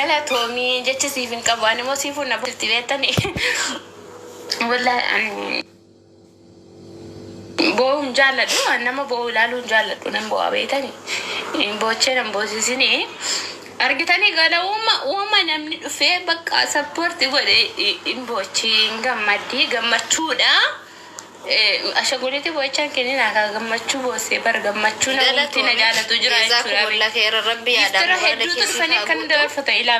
Galatoomii jecha siif hin qabu. Ani immoo siifuu na bulti beektanii. Wallahi ani boo'uu hin jaalladhu. Ani nama boo'u ilaaluu hin jaalladhu. Nan boo'a beektanii. Boochee nan boosisinii. Argitanii gala uuma uuma namni dhufee bakka support godhe hin boochi hin gammaddi gammachuudha. Ashagulitii boo'ichaan kenninaa kaa gammachuu boossee bar gammachuu namumti na Galatoomi. jaalatu jira jechuudha. Jazaakumullah khairan. Rabbi yaadaaf Giftira muraada hedduutu kee siif dhufanii haa akka nu guutu. dabarfatan ilaa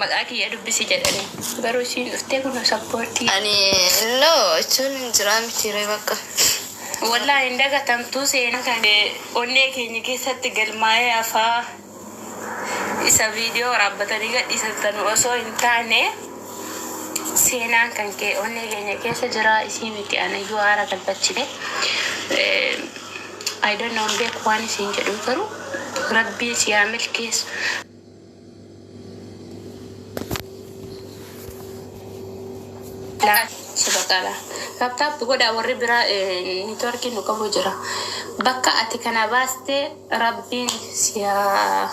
maqaa kiyya dubbisi jedhanii. Garuu isiin dhuftee kun support. Ani no jechuun hin jiraa miti ree bakka. Wallaahi hin dagatamtuu seenaa kan onnee keenya keessatti galmaa'ee hafaa isa viidiyoo waraabbatanii gadhiisan osoo hin taane seenaan kan kee onnee keenya keessa jira isii miti anayyuu haara galfachite. I don't know, hin beeku waan isiin jedhu, garuu rabbiin si haa milkeessu. Subaqala. Tap tap godhaa warri biraa, networkiin nu qabu jira. Bakka ati kana baaste rabbiin si haa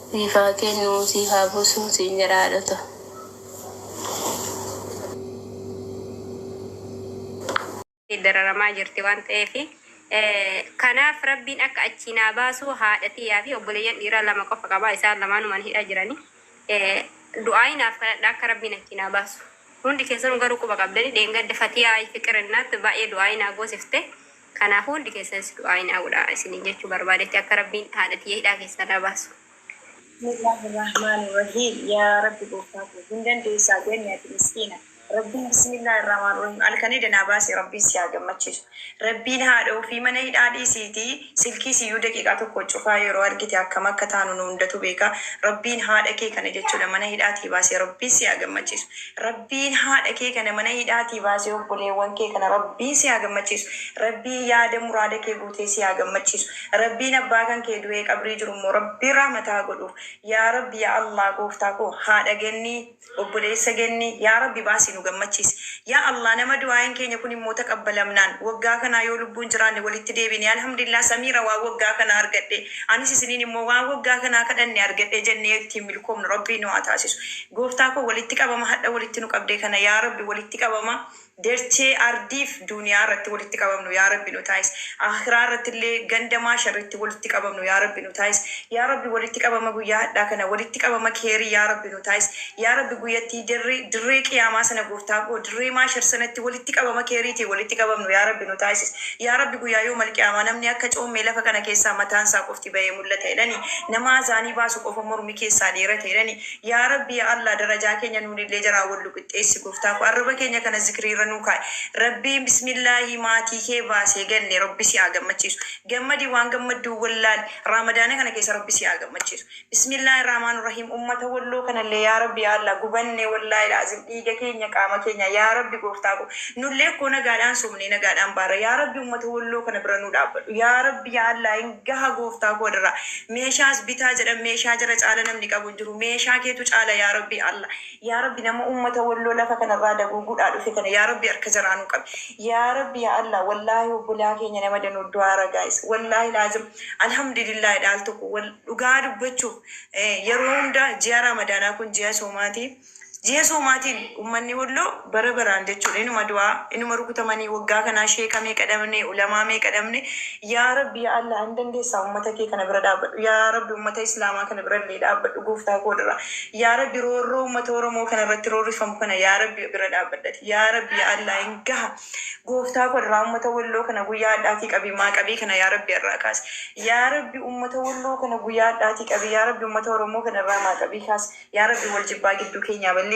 siif haa kennu, siif haa buusu siin jedha haadhota. Dararamaa jirti waan ta'eef, kanaaf rabbiin akka achii naa baasu. Haadha tiyyaa fi obboleeyyan dhiiraa lama qofa qaba, isaan lamaanumaan hidhaa jirani. Du'aayi naaf kadhadha akka rabbiin achii naa baasu. Hundi keessanuu garuu quba qabdani, dheengadda Fatiyaa Fiqirinnaatti baay'ee du'aayi naa goosifte. Kanaafuu hundi keessanis du'aayi naa godhaa isiniin jechuu barbaadetti, akka rabbiin haadha tiyya hidhaa keessaa naa baasu. Bismillahirrahmanirrahiim. Yaa Rabbi gooftaa koo, hin dandeessaa jenne, ati miskiina. Rabbiin bismillahirrahmanirrahiim halkanii danaa baase, Rabbiin si haa gammachiisu. Rabbiin haadha ofii mana hidhaa dhiisiitii silkii siyyuu daqiiqaa tokko cufaa yeroo argite akkam akka taanu nu hundatu beeka. Rabbiin haadha kee kana jechuudha mana hidhaatii baase, Rabbiin si haa gammachiisu. Rabbiin haadha kee kana mana hidhaatii baasee obboleewwan kee kana Rabbiin si haa gammachiisu. Rabbiin yaada muraada kee guutee si haa gammachiisu. Rabbiin abbaa kan kee du'ee qabrii jiru immoo Rabbiin rahmata haa godhuuf. Yaa Rabbi, yaa Allah, gooftaa koo, haadha gennii, obboleessa gennii, yaa Rabbi baasii nu gammachiisi. Yaa Allah, nama du'aayin keenya kun immoo taqabbalamnaan waggaa kanaa yoo lubbuun jiraanne walitti deebinee, alhamdulillah, Samiira waan waggaa kanaa argadhe, anis isiniin immoo waan waggaa kanaa kadhanne argadhe jennee ittiin milkoomnu Rabbiin nu haa taasisu. Gooftaa koo, walitti qabama hadha walitti nu qabdee kana, yaa Rabbi, walitti qabama derchee ardiif duuniyaa irratti walitti qabamnu yaa Rabbi nu taasisi. Akhiraa irratti illee ganda maasharritti walitti qabamnu yaa Rabbi nu taasisi. Yaa Rabbi, walitti qabama guyyaa hadhaa kana walitti qabama keerii yaa Rabbi nu taasisi. Yaa Rabbi, guyyattii dirree dirree qiyaamaa sana, gooftaa koo, dirree maashar sanatti walitti qabama keeriitiin walitti qabamnu yaa Rabbi nu taasisi. Yaa Rabbi, guyyaa yoomal qiyaamaa namni akka coommee lafa kana keessaa mataan isaa qofti bahee mul'ata jedhani, nama azaanii baasu qofa mormi keessaa dheerata jedhani. Yaa Rabbi, yaa Allah, darajaa keenya nuunillee jaraa wal nu qixxeessi, gooftaa koo, arraba keenya kana zikriirra nuu kaa'i. Rabbiin bismillaahi maatii kee baasee ganne, Rabbi si haa gammachiisu. Gammadi, waan gammadduu wallaali. Raamadaana kana keessa Rabbi si haa gammachiisu. Bismillaahi rahmaan rahiim. Ummata Walloo kanallee, yaa Rabbi, yaa Allah, gubanne, wallaahi laazim, dhiiga keenya qaama keenya. Yaa Rabbi gooftaa koo, nullee koo nagaadhaan soomnee nagaadhaan baara. Yaa Rabbi, ummata Walloo kana bira nuu dhaabbadhu. Yaa Rabbi, yaa Allah, hin gaha, gooftaa koo irraa meeshaas bitaa jedhan, meeshaa jara caala namni qabu hin jiru, meeshaa keetu caala. Yaa Rabbi Allah, yaa Rabbi, nama ummata Walloo lafa kanarraa daguuguudhaa dhufe kana, yaa Rabbi, harka jaraa nuu qabi. Yaa Rabbi, yaa Allah, wallaahi obbolaa keenya nama danuu du'aara gaayis. Wallaahi laazim, alhamdulillahi, dhaal tokko wal dhugaa dubbachuuf, yeroo hunda ji'a Ramadaanaa kun ji'a soomaatii. Ji'a soomaatiin ummanni Walloo bara baraan jechuudha inuma du'aa, inuma rukutamanii. Waggaa kanaa sheeka meeqa dhabne, ulamaa meeqa dhabne? Yaa Rabbi, yaa Allah, hin dandeessaa, ummata kee kana bira dhaabbadhu. Yaa Rabbi, ummata islaamaa kana bira illee dhaabbadhu, gooftaa koo irraa. Yaa Rabbi, roorroo ummata Oromoo kana irratti roorrifamu kana, yaa Rabbi, bira dhaabbadhati. Yaa Rabbi, yaa Allah, hin gaha, gooftaa koo irraa. Ummata Walloo kana guyyaa hadhaatii qabii, maa qabii kana, yaa Rabbi, irraa kaasi. Yaa Rabbi, ummata Walloo kana guyyaa hadhaatii qabii. Yaa Rabbi, ummata Oromoo kana irraa maa qabii kaasi. Yaa Rabbi, wal jibbaa gidduu keenyaa balleessi.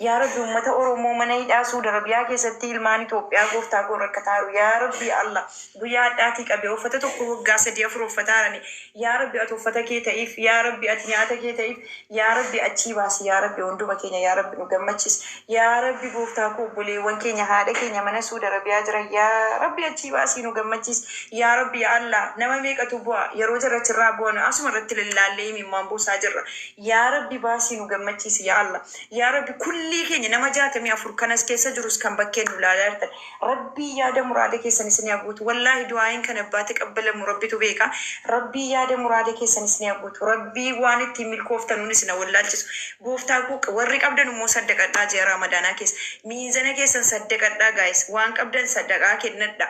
Yaa Rabbi, ummata Oromoo mana hidhaa Suud Arabiyaa keessatti ilmaan Itoophiyaa, gooftaa koo, rakkataaru. Yaa Rabbi, yaa Allah, guyyaa hadhaatii qabee uffata tokko waggaa sadii afur uffataarani. Yaa Rabbi, ati uffata kee ta'iif. Yaa Rabbi, ati nyaata kee ta'iif. Yaa Rabbi, achii baasi. Yaa Rabbi, hunduma keenya, yaa Rabbi, nu gammachiisi. Yaa Rabbi gooftaa koo, obboleewwan keenya, haadha keenya mana Suud Arabiyaa jiran, yaa Rabbi, achii baasii nu gammachiisi. Yaa Rabbi, yaa Allah, nama meeqatu bu'a yeroo jarra achirraa bu'an asuma irratti lallaallee imimmaan buusaa jirra. Yaa Rabbi, baasii nu gammachiisi, yaa Allah. Yaa Rabbi. Rabbi, kullii keenya nama 64 kanas keessa jirus kan bakkeen nu ilaalaa jirtan, Rabbii yaada muraada keessan isin haa guutu. Wallaahi du'aayin kan abbaatti qabbalamu Rabbitu beeka. Rabbii yaada muraada keessan isin haa guutu. Rabbii waan ittiin milkooftanuun isin haa wallaalchisu. Gooftaa koo, warri qabdan immoo saddaqadhaa. Ji'a Ramadaanaa keessa miinzana keessan saddaqadhaa. Guys, waan qabdan saddaqaa kennadha.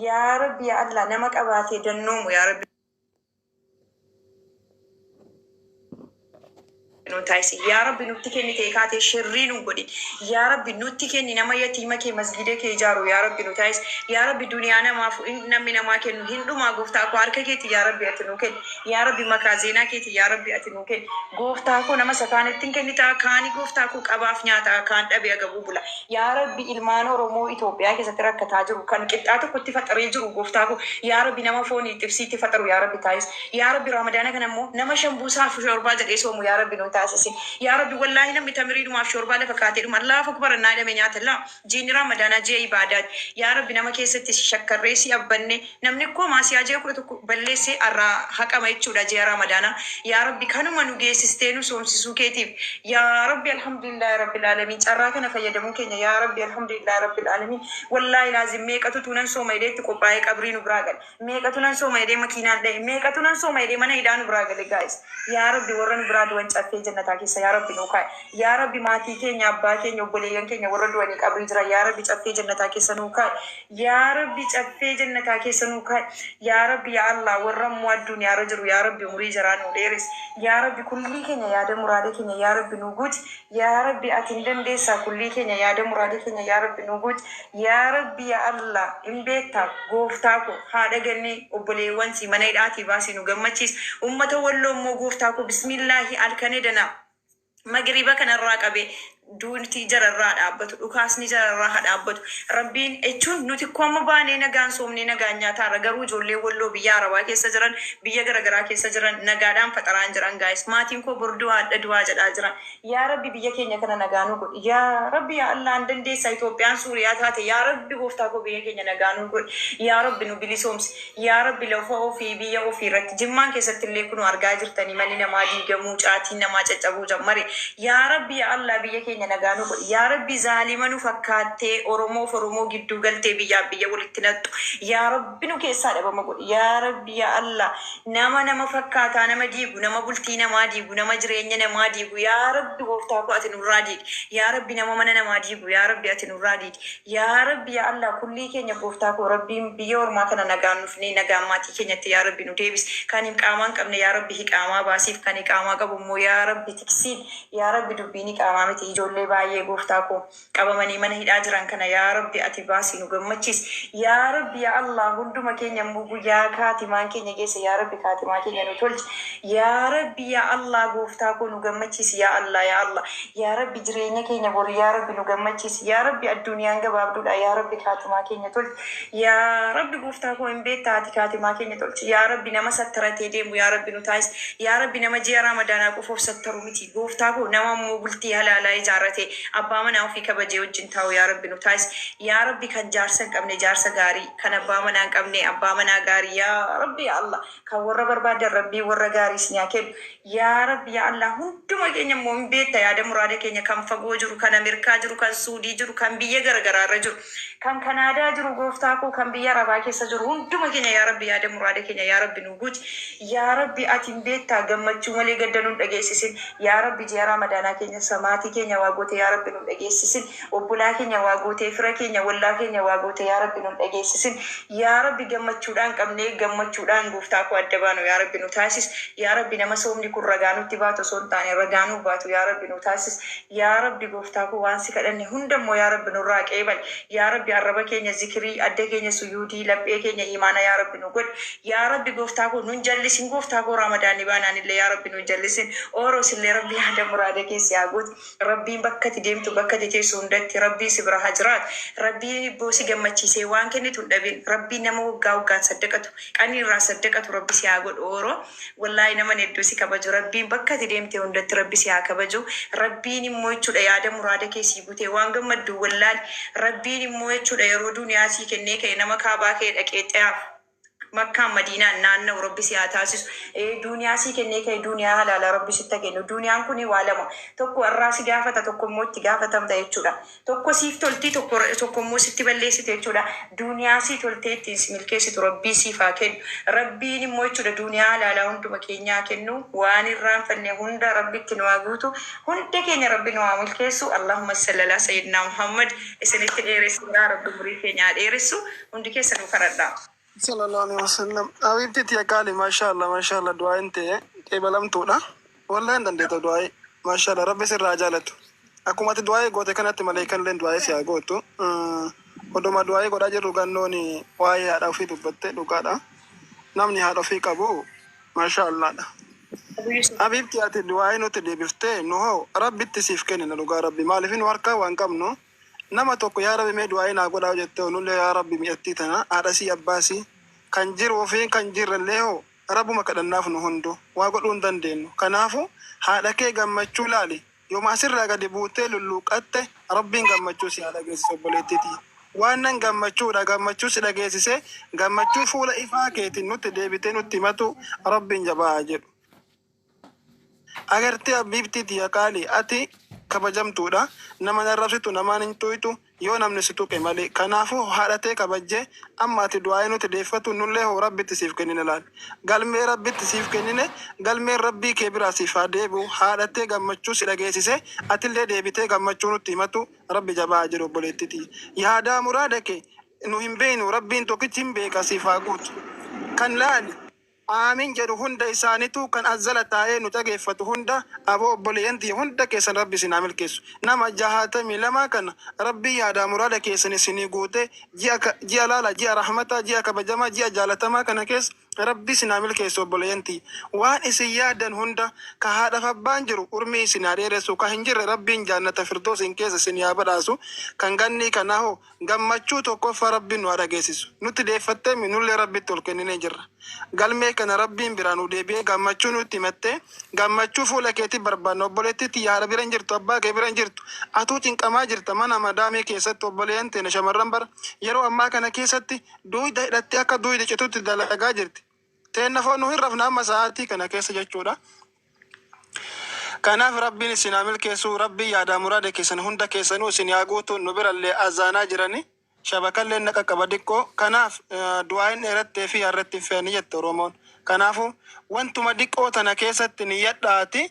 Yaa Rabbi, yaa Allah, nama qabaatee dannoomu yaa Rabbi nu taasisi. Yaa Rabbi, nutti kennite kaatee shirrii nu godhi. Yaa Rabbi, nutti kenni. Nama yatiima kee masgida kee ijaaru yaa Rabbi nu taasisi. Yaa Rabbi, duniyaa namaaf namni namaa kennu hin dhumaa. Gooftaa koo, harka keeti yaa Rabbi ati nu kenni. Yaa Rabbi, makaa zeenaa keeti yaa Rabbi ati nu kenni. Gooftaa koo, nama isa kaanitti hin kennitaa, kaani gooftaa koo qabaaf nyaataa, kaan dhabee agabuu bula. Yaa Rabbi, ilmaan Oromoo Itoophiyaa keessatti rakkataa jiru, kan qixxaa tokkotti faxaree jiru, gooftaa koo yaa Rabbi, nama foonii xibsiitti faxaru yaa Rabbi taasisi. Yaa Rabbi, Ramadaana kana immoo nama shambuusaaf shorbaa jedhee soomu yaa Rabbi nu taasisin. Yaa Rabbi, wallaahi namni tamiriidhumaaf shorbaa lafa kaateedhuma Allahu akbar naa jedhame nyaata. Laa, jiini Ramadaanaa ji'a ibaadaati. Yaa Rabbi, nama keessatti shakkarree si abbanne, namni koo maasiyaa ji'a 11 balleessee irraa haqama jechuudha ji'a Ramadaanaa. Yaa Rabbi, kanuma nu geessistee nu soomsisuu keetiif yaa Rabbi, alhamdulillahi rabbil aalamiin. Carraa kana fayyadamuu keenya yaa Rabbi, alhamdulillahi rabbil aalamiin. Wallaahi laazim, meeqatu tuunan sooma jedhee itti qophaa'ee qabrii nu biraa gale? Meeqatu nan sooma jedhee makiinaan dha'e? Meeqatu nan sooma jedhee mana hidhaa nu biraa gale? Guys, yaa Rabbi, warra nu biraa du'an caffee jannataa keessa yaa Rabbi nuu kaa'e. Yaa Rabbi, maatii keenya, abbaa keenya, obboleeyyan keenya warra du'anii qabrii jira, yaa Rabbi caffee jannataa keessa nuu kaa'e. Yaa Rabbi, caffee jannataa keessa nuu kaa'e. Yaa Rabbi, yaa Allah, warra immoo addunyaarra jiru yaa Rabbi umurii jaraa nuu dheeres. Yaa Rabbi, kullii keenya yaada muraada keenya yaa Rabbi nuu guuti. Yaa Rabbi, ati hin dandeessaa. Kullii keenya yaada muraada keenya yaa Rabbi nuu guuti. Yaa Rabbi, yaa Allah, hin beektaa gooftaa koo. Haadha gannee obboleewwan si mana hidhaatii baasii nu gammachiis. Ummata Walloo immoo, gooftaa koo, bismillaahi alkanee danaa magriba kanarraa qabee duuti jararraa dhaabbatu, dhukaasni jararraa haa dhaabbatu Rabbiin. Jechuun nuti akkoo amma baanee nagaan soomnee nagaan nyaataarra, garuu ijoollee Walloo biyya Arabaa keessa jiran, biyya garagaraa keessa jiran nagaadhaan faxaraan jiran. Guys, maatiin koo bor du'aa adda du'aa jedhaa jiran. Yaa Rabbi, biyya keenya kana nagaa nu godhi. Yaa Rabbi, yaa Allah, hin dandeessaa. Itoophiyaan Suuriyaa taate. Yaa Rabbi, gooftaa koo, biyya keenya nagaa nu godhi. Yaa Rabbi, nu bilisoomsi. Yaa Rabbi, lafa ofii, biyya ofii irratti, Jimmaan keessatti illee kunoo argaa jirtanii, manni namaa diigamuu, caatiin namaa caccabuu jammare. Yaa Rabbi, yaa Allah, biyya keenya nagaa nu godhi. Yaa Rabbi, zaalima nu fakkaattee Oromoof Oromoo gidduu galtee biyyaaf biyya walitti naqxu yaa Rabbi nu keessaa dhabama godhi. Yaa Rabbi, yaa Allah, nama nama fakkaataa nama diigu, nama bultii namaa diigu, nama jireenya namaa diigu, yaa Rabbi gooftaa koo ati nurraa diigi. Yaa Rabbi, nama mana namaa diigu yaa Rabbi ati nurraa diigi. Yaa Rabbi, yaa Allah, kullii keenya, gooftaa koo, Rabbiin biyya ormaa kana nagaan nufnee nagaan maatii keenyatti yaa Rabbi nu deebisi. Kan hiqaamaa hin qabne yaa Rabbi hiqaamaa baasiif, kan hiqaamaa qabu immoo yaa Rabbi tiksiin. Yaa Rabbi, dubbiin hiqaamaa miti, ijoollee baay'ee gooftaa koo qabamanii mana hidhaa jiran kana yaa Rabbi ati baasii nu gammachiisi. Yaa Rabbi, yaa Allah, hunduma keenya immoo guyyaa kaatimaan keenya geesse yaa Rabbi kaatimaa keenya nu tolchi. Yaa Rabbi, yaa Allah, gooftaa koo nu gammachiisi. Yaa Allah, yaa Allah, yaa Rabbi, jireenya keenya boru yaa Rabbi nu gammachiisi. Yaa Rabbi, addunyaan gabaabduudha, yaa Rabbi kaatimaa keenya tolchi. Yaa Rabbi, gooftaa koo, hin beektaa ati, kaatimaa keenya tolchi. Yaa Rabbi, nama sattaratee deemu yaa Rabbi nu taasisi. Yaa Rabbi, nama ji'a Ramadaanaa qofaaf sattaru miti, gooftaa koo, nama immoo bultii halaalaa ijaarratee abbaa manaa ofii kabajee wajjin taa'u yaa Rabbi nu taasisi. Yaa Rabbi, kan jaarsa hin qabne jaarsa gaarii, kan abbaa manaa hin qabne abbaa manaa gaarii, yaa Rabbi, yaa Allah, kan warra barbaadan Rabbii warra gaarii isin haa kennu. Yaa Rabbi, yaa Allah, hunduma keenya immoo hin beekta yaada muraada keenya, kan fagoo jiru, kan Ameerikaa jiru, kan Suudii jiru, kan biyya garagaraa irra jiru, kan Kanaadaa jiru, gooftaa koo, kan biyya Arabaa keessa jiru, hunduma keenya yaa Rabbi yaada muraada keenya yaa Rabbi nu guuti. Yaa Rabbi, ati hin beektaa, gammachuu malee gadda nu hin dhageessisin. Yaa Rabbi, ji'a Ramadaanaa keenya samaatii keenya waa goote yaa Rabbi nu hin dhageessisin. Obbolaa keenya waa gootee, fira keenya, wallaa keenya waa goote yaa Rabbi nu hin dhageessisin. Yaa Rabbi, gammachuudhaan qabnee gammachuudhaan gooftaa koo adda baanu yaa Rabbi nu taasis. Yaa Rabbi, nama soomni kun ragaa nutti baatu osoo hin taane ragaa nuu baatu yaa Rabbi nu taasis. Yaa Rabbi, gooftaa koo, waan si kadhanne hunda immoo yaa Rabbi nurraa qeebali. Yaa Rabbi, arraba keenya zikirii, adda keenya suyuudii, laphee keenya imaana yaa Rabbi nu godhi. Yaa Rabbi, gooftaa koo, nun jallisin. Gooftaa koo, Ramadaanni baanaan illee yaa Rabbi nun jallisin. Ooros illee Rabbi yaada muraada keessa yaa guutu. Rabbiin bakka ati deemtu, bakka ati teessu hundatti Rabbii si bira haa jiraatu. Rabbiin ibboo si gammachiisee waan kennitu hin dhabin. Rabbiin nama waggaa waggaan saddaqatu, qanii irraa saddaqatu Rabbi si haa godhu. Ooroo, wallaahi naman hedduu si kabaju. Rabbiin bakka ati deemte hundatti Rabbi si haa kabaju. Rabbiin immoo jechuudha yaada muraada kee sii guutee waan gammaddu wallaali. Rabbiin immoo jechuudha yeroo duniyaa sii kennee ka'e nama kaabaa kee dhaqee xayaaf Makkaan Madiinaan naanna'u Rabbi si haa taasisu. Duuniyaa sii kennee ka'e duuniyaa halaalaa Rabbi sitti haa kennu. Duuniyaan kun waa lama. Tokko irraa si gaafata, tokko immoo itti gaafatamta jechuudha. Tokko siif tolti, tokko tokko immoo sitti balleessite jechuudha. Duuniyaa sii toltee ittiin si milkeessitu Rabbii siif haa kennu. Rabbiin immoo jechuudha duuniyaa halaalaa hunduma keenyaa kennu. Waan irraanfanne hunda Rabbitti nu haa guutu. Hunda keenya Rabbi nu haa milkeessu. Allahumma salli alaa sayyidinaa Muhammad. Isinitti dheeressuudha. Rabbi umurii keenya haa dheeressu. Hundi keessanuu kadhadhaa. Sallallahu alaihi wasallam. Habibti tiya qaali, mashallah, mashallah, du'aayin ta'e qeebalamtuudha. Wallahi hin dandeetta du'aayi. Mashallah, Rabbi sirraa haa jaalatu. Akkuma ati du'aayii goote kanatti maleekan illee du'aayii si haa gootu. Oduma du'aayii godhaa jirru gannoon waa'ee haadha ofii dubbatte, dhugaadha. Namni haadha ofii qabu mashallaadha. Habibti, ati du'aayii nutti deebiftee, nu hoo Rabbitti siif kennina. Dhugaa Rabbi, maaliif nu harkaa waan qabnu nama tokko yaa Rabbi mee du'aayii naa godhaa jettee, nullee yaa Rabbi mi'attii tana haadhasii abbaasii kan jiruu fi kan jirrellee hoo Rabbuma kadhannaaf, nu hundu waa godhuu hin dandeenyu. Kanaafu haadha kee gammachuu laali. Yooma asirraa gadi buutee lulluuqqatte, Rabbiin gammachuu si haa dhageessisu, obboleettiiti. Waan nan gammachuudha, gammachuu si dhageessise, gammachuu fuula ifaa keetiin nutti deebitee nutti himatu Rabbiin jabaa haa jedhu. Agartee, habibtii tiyya qaali, ati kabajamtuudha. Nama narrabsitu namaan hin tuytu yoo namni si tuqe malee. Kanaafuu haadhatee kabajjee amma ati du'aa'ee nuti deeffatu, nullee hoo Rabbitti siif kennine. Laal, galmee Rabbitti siif kennine, galmeen Rabbii kee biraa siif haa deebi'u. Haadhatee gammachuu si dhageessise, atillee deebitee gammachuu nutti himatu Rabbi jabaa haa jedhu. Obboleettii tiyya, yaadaa muraada kee nu hin beeknu, Rabbiin tokkichi hin beeka, siif haa guutu. Kan laali aamin jedhu hunda isaanitu, kan azzala taa'ee nu dhageeffatu hunda, aboo obboleeyyan tiyya, hunda keessan Rabbi isin haa milkeessu. Nama 62 kana Rabbii yaadaa muraada keessan isinii guute. Ji'a ji'a laala, ji'a rahmataa, ji'a kabajamaa, ji'a jaalatamaa kana keessa Rabbi isin haa milkeessu. Obboleeyyan tiyya, waan isin yaadan hunda, ka haadhaaf abbaan jiru urmii isin haa dheeressu, ka hin jirre Rabbiin jaannata firdoosiin keessa isin haa badhaasu. Kan gannii kanaa hoo gammachuu tokkoffaa Rabbiin nu haa dhageessisu. Nutti deeffattee nullee Rabbitti ol kenninee jirra. Galmee kana Rabbiin biraa nu deebi'ee gammachuu nutti himattee, gammachuu fuula keetii barbaanna. Obboleettii tiyya, haadha bira hin jirtu, abbaa kee bira hin jirtu, atuu cinqamaa jirta mana madaamii keessatti. Obboleeyyan teenya shamarran bara yeroo ammaa kana keessatti duuyda hidhattee akka duuyda citutti dalagaa jirti. Teenna foon nu hin rafna amma sa'aatii kana keessa jechuudha. Kanaaf Rabbiin isin haa milkeessu, Rabbiin yaadaa muraada keessan hunda keessanuu isin haa guutu. Nu birallee azaanaa jirani, shabakallee na qaqqaba diqqoo. Kanaaf du'aayin dheerattee fi harretti hin fe'ani jette Oromoon. Kanaafu wantuma diqqoo tana keessatti niyyadhaati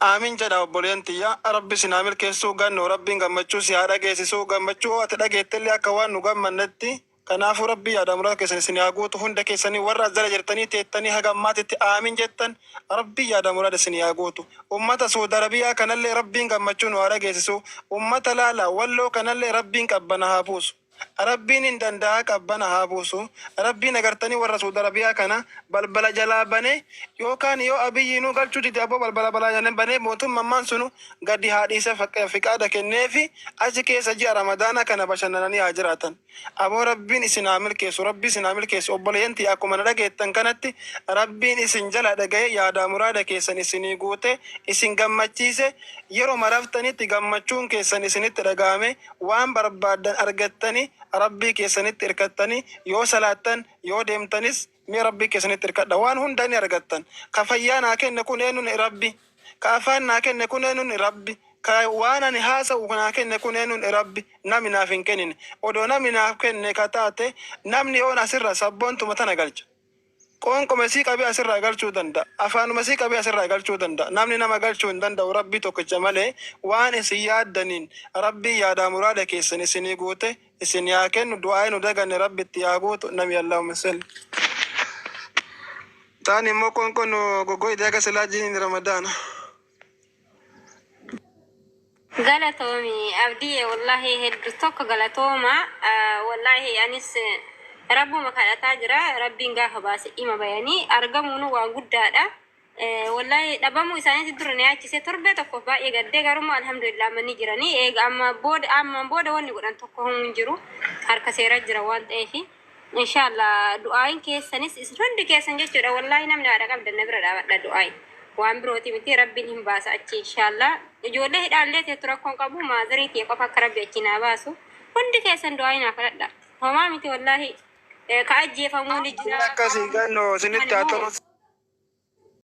aamin jedha. Obboleen tiyya, Rabbi isin haa milkeessu. Gannoo, Rabbiin gammachuu si haa dhageessisu. Gammachuu ati dhageettellee akka waan nu gammannetti. Kanaafuu Rabbii yaada muraasa keessan isin haa guutu. Hunda keessanii warra as jala jirtanii teettanii haga ammaatitti aamin jettan, Rabbii yaada muraada isin haa guutu. Ummata Suudi Arabiyaa kanallee Rabbiin gammachuu nu haa dhageessisu. Ummata laala Walloo kanallee Rabbiin qabbana haa buusu. Rabbiin hin danda'a, qabbana haa buusu. Rabbiin agartanii warra Suudi Arabiyaa kana balbala jalaa banee, yookaan yoo Abiyyi nuu galchuu dide, aboo balbala balaa banee mootummaan sunu gadi haa dhiise, fiqaada kenneefi achi keessa ji'a Ramadaana kana bashannananii haa jiraatan. Aboo Rabbiin isin haa milkeessu, Rabbi isin haa milkeessu. Obboleeyyan tiyya, akkuma na dhageettan kanatti Rabbiin isin jala dhaga'ee yaadaa muraada keessan isinii guute, isin gammachiise, yeroo maraftanitti gammachuun keessan isinitti dhaga'ame, waan barbaaddan argattanii, Rabbii keessanitti hirkattanii yoo salaattan, yoo deemtanis, mee Rabbii keessanitti hirkadha, waan hunda ni argattan. Ka fayyaa naa kenne kun eenyuun? Rabbi. Ka afaan naa kenne kun eenyuun? Rabbi. Ka waan ani haasa'u naa kenne kun eenyuun? Rabbi. Nami naaf hin kennine. Odoo nami naaf kenne ka taate, namni yoon asirra sabboontuma tana galcha, qoonqoma isii qabee asirraa galchuu danda'a, afaanuma isii qabee asirraa galchuu danda'a. Namni nama galchuu hin danda'u Rabbii tokkicha malee. Waan isin yaaddaniin Rabbii yaadaa muraada keessan isinii guute isin yaa kennu. Du'aa nu daganne Rabbitti yaa guutu. Nami Allahumma salli taan immoo qoonqoo nu goggoyte akka silaa jiin Ramadaana. Galatoomi Abdiyye, wallahi hedduu tokko galatooma. Wallahi anis Rabbuma kadhataa jira. Rabbiin gaafa baase dhima bayanii argamuun waan guddaadha. Wallahi dhabamuu isaaniitti dura na yaachise, torbee tokkoof baay'ee gaddee. Garuu alhamdulillah manni jiranii eega amma booda wanni godhan tokko hin jiru, harka seeraa jira waan ta'eef. Inshallah du'aayin keessanis, isin hundi keessan jechuudha, wallahi namni haadha qabdan na bira dhaabadha. Du'aayin waan birooti miti, Rabbiin hin baasa achi inshallah. Ijoollee hidhaallee teettu rakkoon qabu, maazarii tiyya qofa akka Rabbi achi naa baasu hundi keessan du'aayin naa kadhadha. Homaa miti wallahi. Ka ajjeefamuu ni jira. Akkasii gannoo isinitti haa tolu.